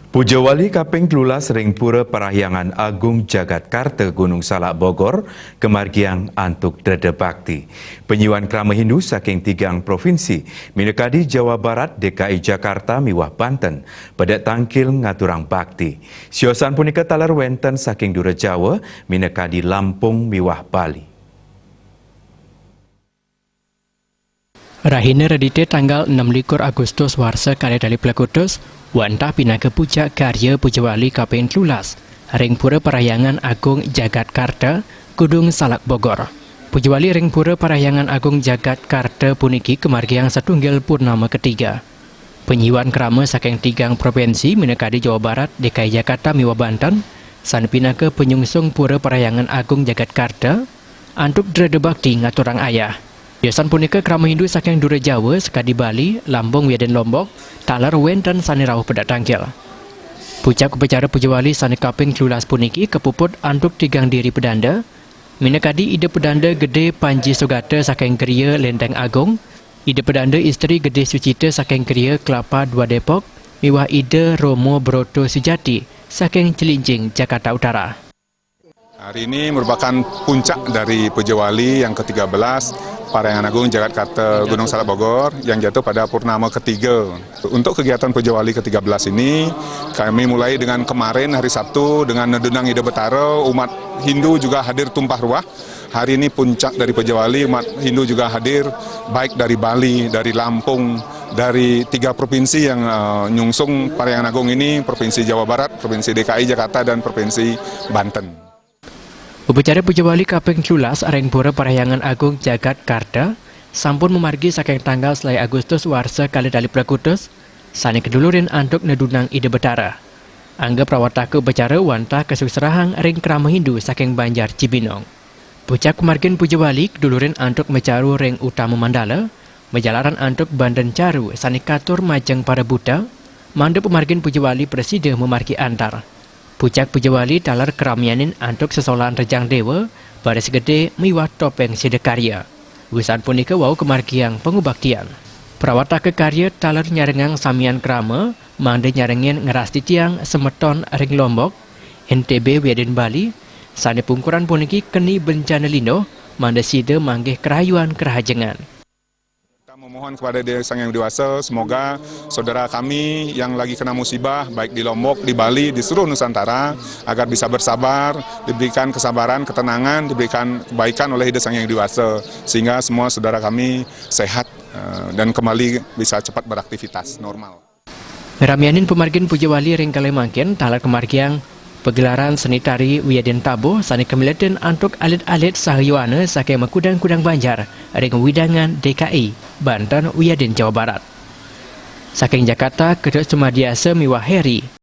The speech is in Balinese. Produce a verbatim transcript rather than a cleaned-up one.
Puja Wali kaping telulas ring Pura Parahyangan Agung Jagat Karta Gunung Salak Bogor kamargiang antuk dreda bakti. Penyuan krama Hindu saking tigang provinsi, minakadi Jawa Barat, D K I Jakarta miwah Banten, pedek tangkil ngaturang bakti. Siosan punika taler wenten saking dura Jawa, minakadi Lampung miwah Bali. Rahina Redite tanggal enam likur Agustus warsa kalih tali plekutus, wantah pinaka puncak karya Puja Wali kaping telulas ring Pura Parahyangan Agung Jagat Karta, Gunung Salak Bogor. Puja Wali ring Pura Parahyangan Agung Jagat Karta puniki kamargiang satunggal purnama ketiga. Penyuan krama saking tigang provinsi minakadi Jawa Barat, D K I Jakarta miwah Banten, sane pinaka penyungsung Pura Parahyangan Agung Jagat Karta, antuk dreda bakti ngaturang ayah. Siosan punika krama Hindu saking dura Jawa sakadi Bali, Lampung wiadin Lombok, taler wenten sane rauh pedek tangkil. Pucak upacara Puja Wali sane kaping telulas puniki kapuput antuk tigang diri pedanda, minakadi Ida Pedanda Gede Panji Sugata saking Gria Lenteng Agung, Ida Pedanda Istri Gede Sucita saking Gria Kelapa Dua Depok, miwah Ida Romo Broto Sujati saking Cilincing, Jakarta Utara. Hari ini merupakan puncak dari Puja Wali yang ketiga belas, Parahyangan Agung Jagat Karta Gunung Salak Bogor, yang jatuh pada purnama ketiga. Untuk kegiatan Puja Wali ketiga belas ini, kami mulai dengan kemarin hari Sabtu dengan nedunang Ida Betara, umat Hindu juga hadir tumpah ruah. Hari ini puncak dari Puja Wali, umat Hindu juga hadir, baik dari Bali, dari Lampung, dari tiga provinsi yang, eh, nyungsung Parahyangan Agung ini, Provinsi Jawa Barat, Provinsi D K I Jakarta, dan Provinsi Banten. Upacara Puja Wali kaping telulas ring Pura Parahyangan Agung Jagat Karta sampun mamargi saking tanggal selae Agustus warsa kalih tali plekutus, sane kadulurin antuk nedunang Ida Betara. Angga prawataka upacara wantah kasuksrahang ring krama Hindu saking Banjar Cibinong. Pucak pamargin Puja Wali kadulurin antuk macaru ring utama mandala, majalaran antuk banten caru sane katur majeng para buta, mangda pamargin Puja Wali prasida mamargi antar. Pucak Puja Wali taler karamianin antuk sesolahan rejang dewa, baris gede miwah topeng sidakarya. Wusan punika wau kamargiang pangubaktian. Prawataka karya taler nyarengang samian krama, mangda nyarengin ngrastitiang semeton ring Lombok, N T B wiadin Bali, sane pungkuran puniki keni bencana linuh, mangda sida manggih karayuan karahajengan. Kita memohon kepada Ida Sang Yang Widi Wasa, semoga saudara kami yang lagi kena musibah, baik di Lombok, di Bali, di seluruh Nusantara, agar bisa bersabar, diberikan kesabaran, ketenangan, diberikan kebaikan oleh Ida Sang Yang Widi Wasa, sehingga semua saudara kami sehat, eh, dan kembali bisa cepat beraktivitas normal. Ngramianin pamargin Puja Wali ring kalih mangkin taler kamargiang pagelaran seni tari wiadin tabuh sane kamiletin antuk alit-alit saha yowana saking makudang-kudang banjar ring wewidangan D K I, Banten wiadin Jawa Barat. Saking Jakarta, Ketut Sumadiasa miwah Heri.